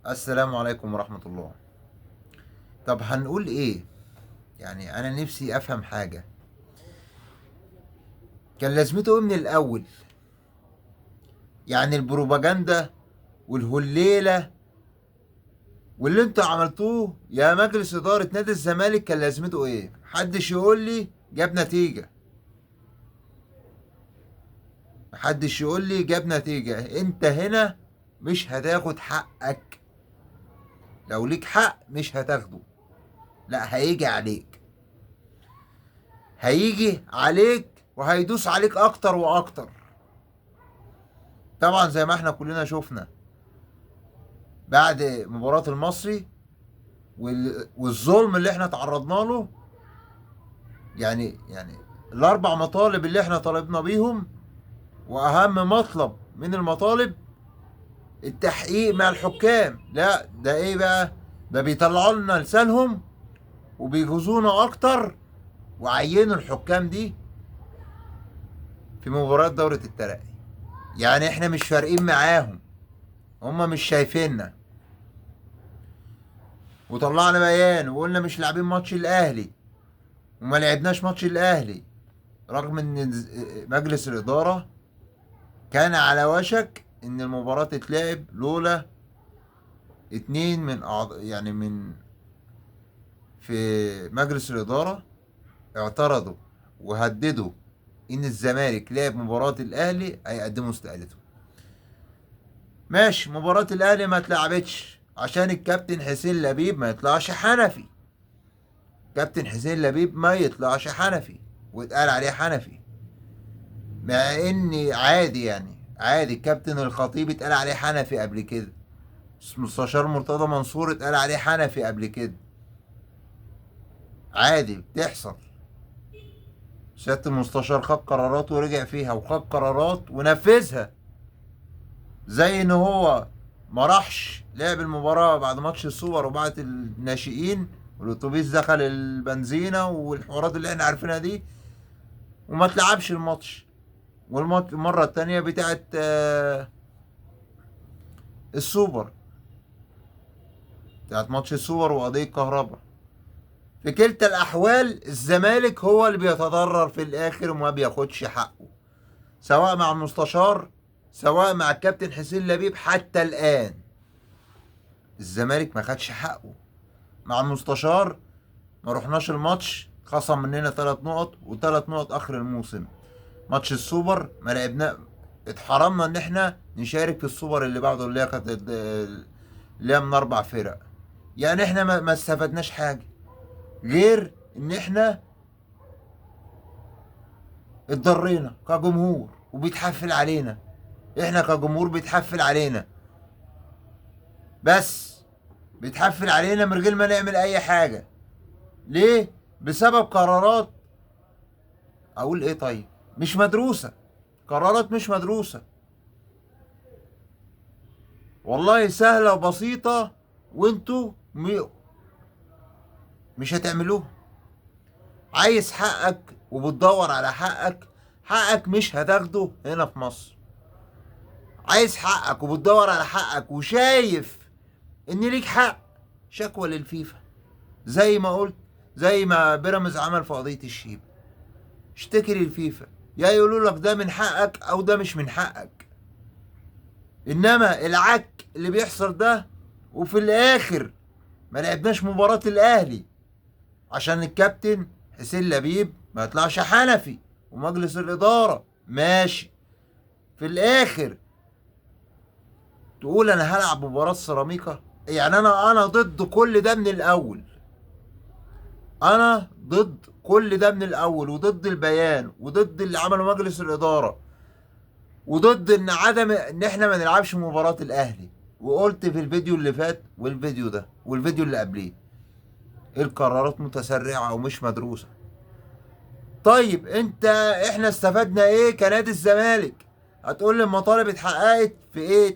السلام عليكم ورحمة الله. طب هنقول ايه؟ يعني انا نفسي افهم حاجة، كان لازمته ايه من الاول؟ يعني البروباجندا والهليلة واللي انتوا عملتوه يا مجلس ادارة نادي الزمالك كان لازمته ايه؟ محدش يقول لي جاب نتيجة، محدش يقول لي جاب نتيجة. انت هنا مش هتاخد حقك، لو ليك حق مش هتاخده، لا هيجي عليك، هيجي عليك وهيدوس عليك اكتر واكتر. طبعا زي ما احنا كلنا شفنا بعد مباراة المصري والظلم اللي احنا تعرضنا له، يعني الاربع مطالب اللي احنا طالبنا بيهم، واهم مطلب من المطالب التحقيق مع الحكام. لا ده ايه بقى؟ ده بيطلعوا لنا لسانهم وبيجوزونا اكتر، وعينوا الحكام دي في مباراة دورة الترقي. يعني احنا مش فارقين معاهم، هم مش شايفيننا. وطلعنا بيان وقلنا مش لاعبين ماتش الاهلي، وما لعبناش ماتش الاهلي، رغم ان مجلس الادارة كان على وشك ان المباراة تتلعب لولا اتنين من يعني من في مجلس الادارة اعترضوا وهددوا ان الزمالك لعب مباراة الاهلي هيقدموا استقالته. ماشي، مباراة الاهلي ما اتلعبتش عشان الكابتن حسين لبيب ما يطلعش حنفي. كابتن حسين لبيب ما يطلعش حنفي واتقال عليه حنفي، مع ان عادي، يعني عادي. الكابتن الخطيب اتقال عليه حنفي قبل كده، مستشار مرتضى منصور اتقال عليه حنفي قبل كده، عادي بتحصل. سيادة المستشار خد قرارات ورجع فيها، وخد قرارات ونفذها، زي ان هو ما راحش لعب المباراة بعد ماتش السوبر وبعت الناشئين والاتوبيس دخل البنزينة والحوارات اللي احنا عارفينها دي، وما تلعبش الماتش. والمرة التانية بتاعت السوبر، بتاعت ماتش السوبر وقضية كهرباء. في كلتا الأحوال الزمالك هو اللي بيتضرر في الآخر وما بياخدش حقه، سواء مع المستشار سواء مع الكابتن حسين لبيب. حتى الآن الزمالك ما خدش حقه مع المستشار، ما رحناش الماتش، خصم مننا 3 نقط وثلاث نقط آخر الموسم. ماتش السوبر ما لعبنا، اتحرمنا ان احنا نشارك في السوبر اللي بعده اللي هي كانت اللي هي من 4 فرق. يعني احنا ما استفدناش حاجة غير ان احنا اتضرينا كجمهور، وبيتحفل علينا احنا كجمهور، بيتحفل علينا، بس بيتحفل علينا من غير ما نعمل اي حاجة. ليه؟ بسبب قرارات، اقول ايه طيب، مش مدروسة، قرارات مش مدروسة. والله سهلة وبسيطة وانتوا مش هتعملوها. عايز حقك وبتدور على حقك، حقك مش هتاخده هنا في مصر. عايز حقك وبتدور على حقك وشايف ان ليك حق، شكوى للفيفا زي ما قلت، زي ما بيراميدز عمل في قضية الشيب، اشتكي للفيفا، يا يقولوا لك ده من حقك او ده مش من حقك. انما العك اللي بيحصل ده، وفي الاخر ما لعبناش مباراة الاهلي عشان الكابتن حسين لبيب ما يطلعش حنفي ومجلس الادارة ماشي. في الاخر تقول انا هلعب مباراة سيراميكا. يعني انا ضد كل ده من الاول، انا ضد كل ده من الاول، وضد البيان، وضد اللي عمله مجلس الادارة، وضد ان عدم ان احنا ما نلعبش مباراة الاهلي. وقلت في الفيديو اللي فات والفيديو ده والفيديو اللي قبليه، القرارات متسرعة ومش مدروسة. طيب احنا استفدنا ايه كنادي الزمالك؟ هتقول لي المطالب اتحققت في ايه؟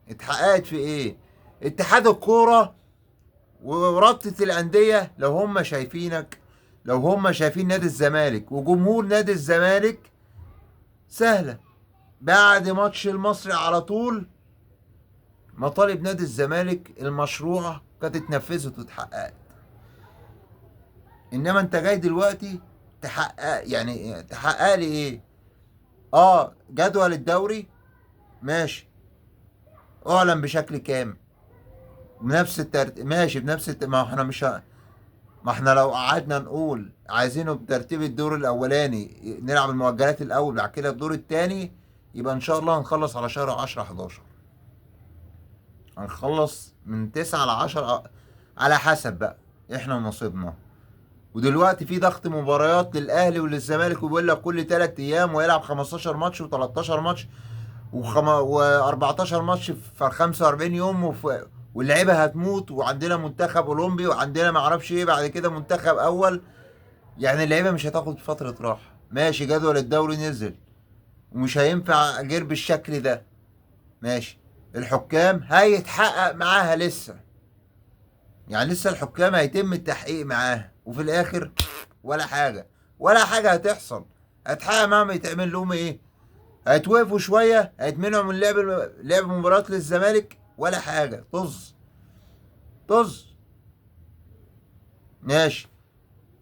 اتحققت في ايه؟ اتحاد الكورة ورابطة الأندية لو هم شايفينك، لو هم شايفين نادي الزمالك وجمهور نادي الزمالك، سهلة. بعد ماتش المصري على طول مطالب نادي الزمالك المشروعة كانت اتنفذت واتحققت. انما انت جاي دلوقتي تحقق، يعني تحقق لي ايه؟ جدول الدوري ماشي، اعلن بشكل كامل بنفس الترتيب، ماشي بنفس ما احنا مش ما احنا لو قعدنا نقول عايزينه بترتيب الدور الاولاني، نلعب المؤجلات الاول بعد كده الدور الثاني، يبقى ان شاء الله هنخلص على شهر 10 11، هنخلص من 9 ل 10 على حسب بقى احنا ونصيبنا. ودلوقتي في ضغط مباريات للاهلي وللزمالك، وبيقول لك كل 3 ايام ويلعب 15 ماتش و13 ماتش و14 ماتش في 45 يوم، واللعيبة هتموت، وعندنا منتخب اولمبي وعندنا ما اعرفش ايه بعد كده منتخب اول، يعني اللعيبة مش هتاخد فترة راحة. ماشي، جدول الدوري نزل ومش هينفع غير بالشكل ده، ماشي. الحكام هيتحقق معاها لسه، يعني لسه الحكام هيتم التحقيق معاها، وفي الاخر ولا حاجة، ولا حاجة هتحصل. هتحقق معاهم يتعمل لهم ايه؟ هيتوقفوا شوية، هيتمنعوا من لعب مباريات للزمالك، ولا حاجة. طز طز. ماشي.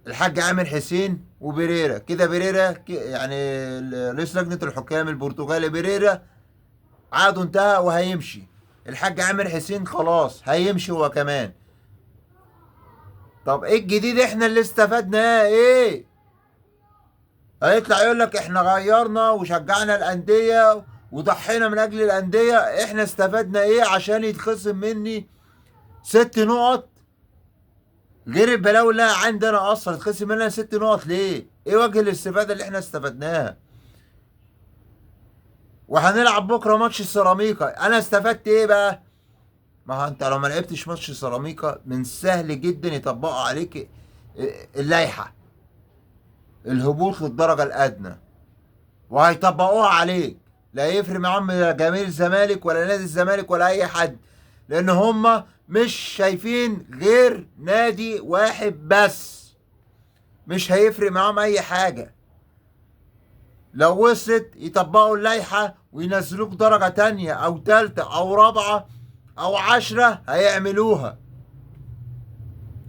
الحاج عامر حسين وبريرا كده، بريرا يعني رئيس لجنة الحكام البرتغالي بريرا عقده انتهى وهيمشي. الحاج عامر حسين خلاص هيمشي هو كمان. طب ايه الجديد احنا اللي استفدناه ايه؟ هيطلع يقول لك احنا غيرنا وشجعنا الاندية وضحينا من اجل الاندية، احنا استفدنا ايه عشان يتخصم مني 6 نقط غير البلاوي اللي عندنا اصلا؟ يتخصم مننا 6 نقط ليه؟ ايه وجه الاستفادة اللي احنا استفدناها؟ وهنلعب بكره ماتش سيراميكا، انا استفدت ايه بقى؟ ما هو انت لو ما لعبتش ماتش سيراميكا من سهل جدا يطبقوا عليك اللائحة الهبوط للدرجة الادنى، وهيطبقوها عليك، لا يفرق معاهم جماهير الزمالك ولا نادي الزمالك ولا اي حد، لان هم مش شايفين غير نادي واحد بس، مش هيفرق معاهم اي حاجة. لو وصلت يطبقوا اللائحة وينزلوك درجه تانية او تالتة او رابعه او 10 هيعملوها،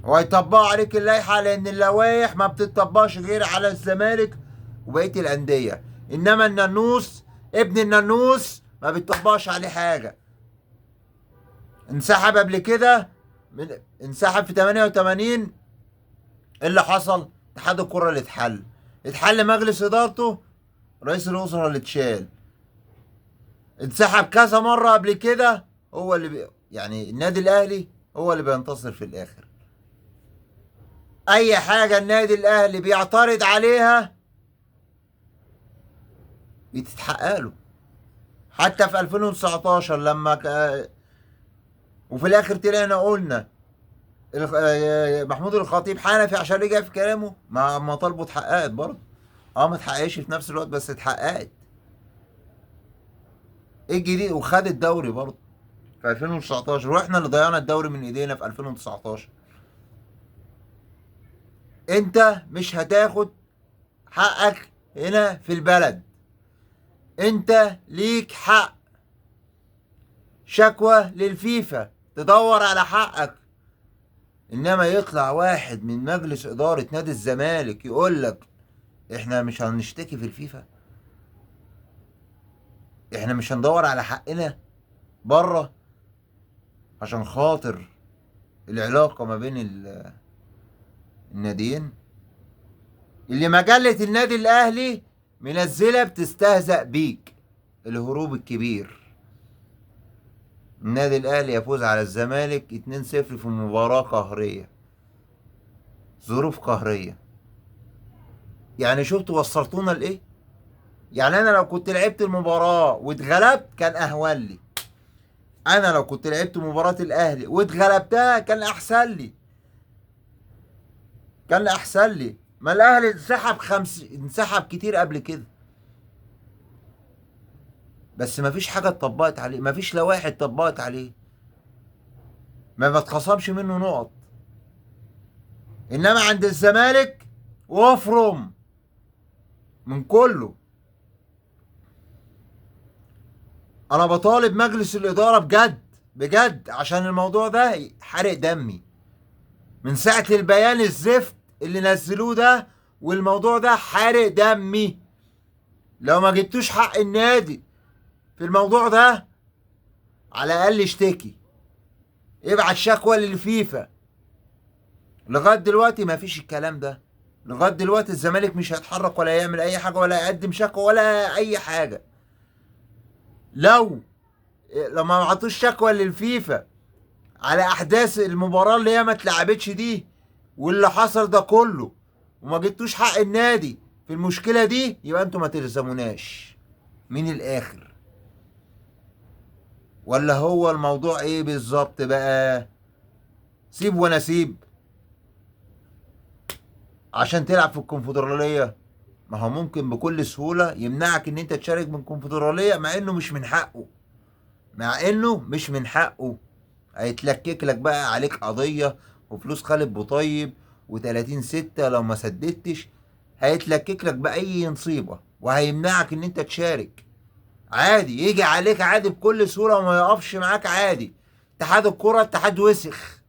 وهيطبقوا عليك اللائحة، لان اللوائح ما بتطبقش غير على الزمالك وبقية الاندية، انما النانوس ابن النانوس ما بيطبقش عليه حاجة. انسحب قبل كده، انسحب في 88، اللي حصل اتحاد الكره اللي اتحل مجلس ادارته، رئيس الوزراء اللي اتشال. انسحب كذا مرة قبل كده، هو اللي يعني النادي الاهلي هو اللي بينتصر في الاخر. اي حاجة النادي الاهلي بيعترض عليها بتتحقق له، حتى في 2019 لما وفي الاخر طلعنا قلنا محمود الخطيب حنفي عشان رجع في كلامه، ما مطالبه اتحققت برضه، ما اتحققش في نفس الوقت بس اتحققت. ايه الجديد؟ وخد الدوري برضه في 2019، واحنا اللي ضيعنا الدوري من ايدينا في 2019. انت مش هتاخد حقك هنا في البلد، انت ليك حق شكوى للفيفا تدور على حقك، انما يطلع واحد من مجلس ادارة نادي الزمالك يقولك احنا مش هنشتكي في الفيفا، احنا مش هندور على حقنا بره عشان خاطر العلاقة ما بين الناديين. اللي مجلة النادي الاهلي منزلة بتستهزأ بيك، الهروب الكبير. النادي الاهلي يفوز على الزمالك 2-0 في مباراة قهرية، ظروف قهرية. يعني شفتوا وصلتونا لايه؟ يعني انا لو كنت لعبت المباراة واتغلبت كان اهون لي، انا لو كنت لعبت مباراة الاهلي واتغلبتها كان احسن لي، كان احسن لي. ما الاهلي انسحب انسحب كتير قبل كده، بس مفيش حاجة اتطبقت عليه، مفيش لوائح اتطبقت عليه، ما بتخصمش منه نقط. انما عند الزمالك وافرم من كله. انا بطالب مجلس الادارة بجد بجد، عشان الموضوع ده حرق دمي من ساعة البيان الزفت اللي نزلوه ده، والموضوع ده حارق دمي. لو ما جبتوش حق النادي في الموضوع ده، على الاقل اشتكي، ابعت شكوى للفيفا. لغاية دلوقتي ما فيش الكلام ده، لغاية دلوقتي الزمالك مش هيتحرك ولا يعمل اي حاجة ولا يقدم شكوى ولا اي حاجة. لو ما بعتوش شكوى للفيفا على احداث المباراة اللي هي ما اتلعبتش دي واللي حصل ده كله، وما جبتوش حق النادي في المشكلة دي، يبقى انتوا ما تلزموناش من الاخر. ولا هو الموضوع ايه بالظبط بقى؟ سيب وانا سيب عشان تلعب في الكونفدراليه؟ ما هو ممكن بكل سهولة يمنعك ان انت تشارك من الكونفدراليه، مع انه مش من حقه، مع انه مش من حقه. هيتلكك لك بقى عليك قضية وفلوس خالد بوطيب و30/6 لو ما سددتش، هيتلكك لك باي نصيبه وهيمنعك ان انت تشارك عادي. يجي عليك عادي بكل سهولة وما يقفش معاك عادي. اتحاد الكورة اتحاد وسخ،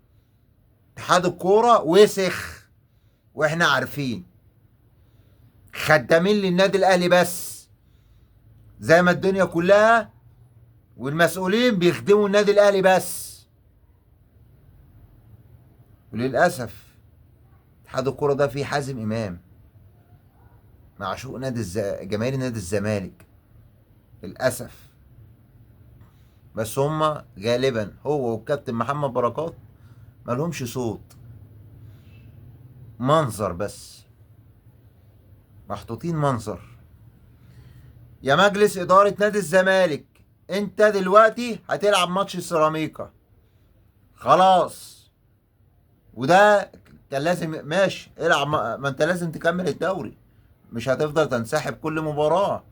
اتحاد الكورة وسخ، واحنا عارفين، خدامين للنادي الاهلي بس، زي ما الدنيا كلها والمسؤولين بيخدموا النادي الاهلي بس. وللاسف اتحاد الكورة ده فيه حازم امام، معشوق نادي جماهير نادي الزمالك للاسف. بس هما غالبا هو والكابتن محمد بركات مالهمش صوت، منظر بس، محطوطين منظر. يا مجلس إدارة نادي الزمالك، انت دلوقتي هتلعب ماتش سيراميكا خلاص، وده كان لازم، ماشي العب، ما انت لازم تكمل الدوري، مش هتفضل تنسحب كل مباراة،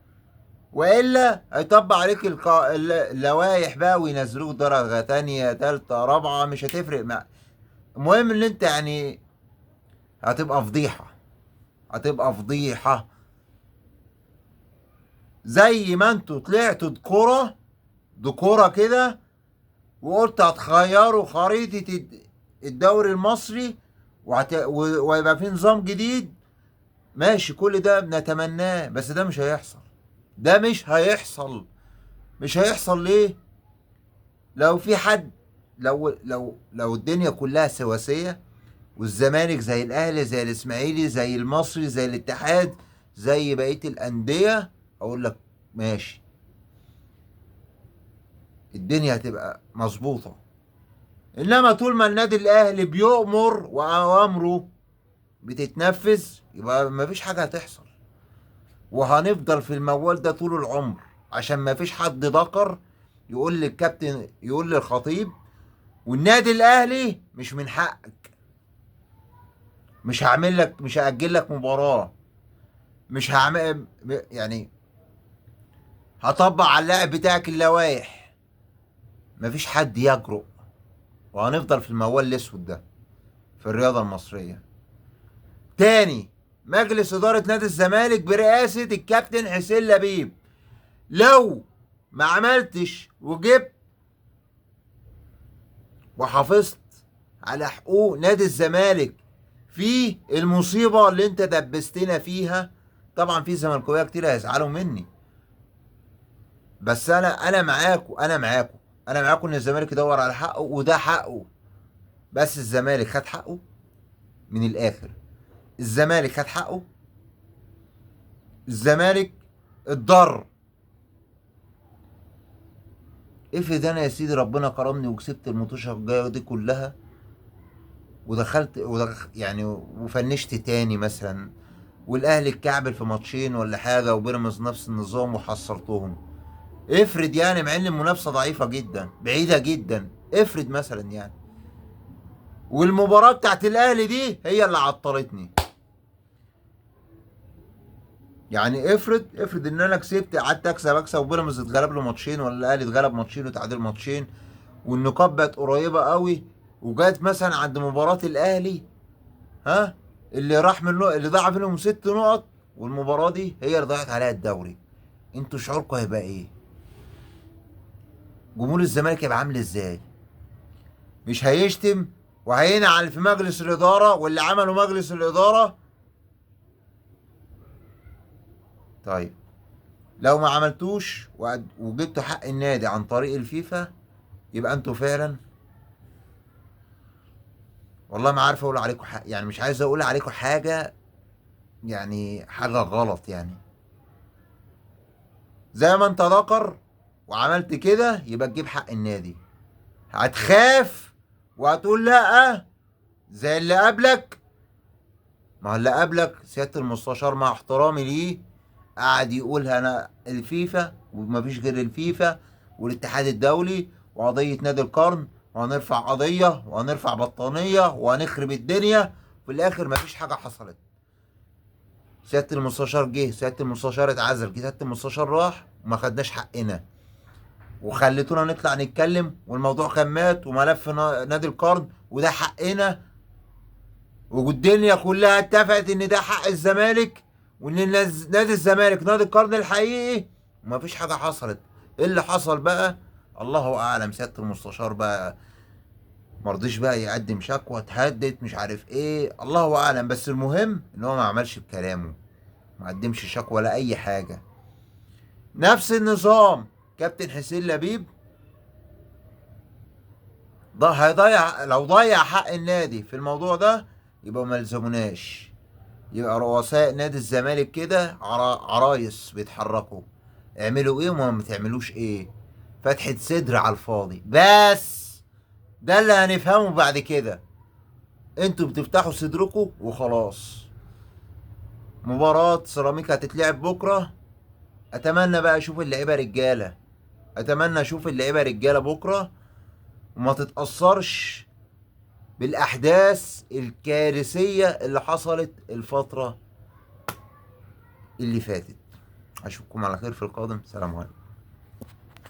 والا هيطبق عليك اللوائح بقى وينزلوك درجة تانية تالتة رابعة، مش هتفرق. مع المهم ان انت يعني هتبقى فضيحة، هتبقى فضيحة. زي ما انتوا طلعتوا دكورة دكورة كده وقلت هتغيروا خريطة الدوري المصري ويبقى في نظام جديد، ماشي كل ده بنتمناه، بس ده مش هيحصل، ده مش هيحصل. مش هيحصل ليه؟ لو في حد، لو لو لو الدنيا كلها سواسية، والزمالك زي الاهلي زي الاسماعيلي زي المصري زي الاتحاد زي بقية الاندية، اقول لك ماشي الدنيا هتبقى مظبوطة. انما طول ما النادي الاهلي بيؤمر واوامره بتتنفذ، يبقى مفيش حاجة هتحصل، وهنفضل في الموال ده طول العمر، عشان مفيش حد ذكر يقول للكابتن، يقول للخطيب والنادي الاهلي مش من حقك، مش هعمل لك، مش هأجل لك مباراة، مش هعمل يعني هطبق على اللاعب بتاعك اللوائح. مفيش حد يجرؤ، وهنفضل في الموال الاسود ده في الرياضة المصرية. تاني، مجلس إدارة نادي الزمالك برئاسة الكابتن حسين لبيب، لو ما عملتش وجبت وحافظت على حقوق نادي الزمالك في المصيبة اللي انت دبستنا فيها، طبعا في زملكاويه كتير هيزعلوا مني، بس انا معاكم، انا معاكم، انا معاكم ان الزمالك يدور على حقه، وده حقه. بس الزمالك خد حقه من الاخر، الزمالك خد حقه، الزمالك اتضر. افرض انا يا سيدي ربنا كرمني وكسبت المطوشه الجاية دي كلها، ودخلت يعني وفنشت تاني مثلا، والاهلي اتكعبل في ماتشين ولا حاجة، وبيراميدز نفس النظام وحصرتهم. افرض يعني، مع ان المنافسة ضعيفة جدا بعيدة جدا، افرض مثلا يعني، والمباراة بتاعت الاهلي دي هي اللي عطلتني. يعني افرض ان انا كسبت، قعدت اكسب وبيراميدز اتغلب له ماتشين، ولا الاهلي اتغلب ماتشين وتعادل ماتشين، والنقاط بقت قريبه قوي، وجات مثلا عند مباراة الاهلي، ها اللي راح منه، اللي ضاع منهم 6 نقط، والمباراة دي هي اللي ضاعت عليها الدوري. انتوا شعوركم هيبقى ايه؟ جمهور الزمالك هيبقى عامل ازاي؟ مش هيشتم وهينعل في مجلس الإدارة واللي عمله مجلس الإدارة؟ طيب لو ما عملتوش وجبتوا حق النادي عن طريق الفيفا، يبقى انتوا فعلا والله ما عارف اقول عليكم حق، يعني مش عايز اقول عليكم حاجة، يعني حاجة غلط. يعني زي ما انت ذكر وعملت كده يبقى تجيب حق النادي. هتخاف وهتقول لا زي اللي قبلك؟ ما هو اللي قبلك سيادة المستشار مع احترامي ليه قعد يقول انا الفيفا ومفيش غير الفيفا والاتحاد الدولي وقضية نادي القرن، وهنرفع قضية وهنرفع بطانية وهنخرب الدنيا، في الاخر مفيش حاجة حصلت. سيادة المستشار جه، سيادة المستشار اتعزل، سيادة المستشار راح وما خدناش حقنا، وخليتونا نطلع نتكلم والموضوع كان مات وملف نادي القرن وده حقنا، والدنيا كلها اتفقت ان ده حق الزمالك وان نادي الزمالك نادي القرن الحقيقي، ومفيش حاجة حصلت. ايه اللي حصل بقى؟ الله اعلم. سيادة المستشار بقى مرضيش بقى يقدم شكوى، اتهدد، مش عارف ايه، الله اعلم. بس المهم ان هو ما عملش بكلامه، ما قدمش شكوى ولا اي حاجة. نفس النظام كابتن حسين لبيب ده هيضيع، لو ضيع حق النادي في الموضوع ده يبقى ما لزموناش، يبقى رؤساء نادي الزمالك كده عرايس بيتحركوا، اعملوا ايه وما تعملوش ايه، فتحة صدر على الفاضي. بس ده اللي هنفهمه بعد كده، انتوا بتفتحوا صدركم وخلاص. مباراة سيراميكا هتتلعب بكرة، اتمنى بقى اشوف اللعيبة رجالة، اتمنى اشوف اللعيبة رجالة بكرة وما تتأثرش بالاحداث الكارثية اللي حصلت الفترة اللي فاتت. اشوفكم على خير في القادم. سلام عليكم.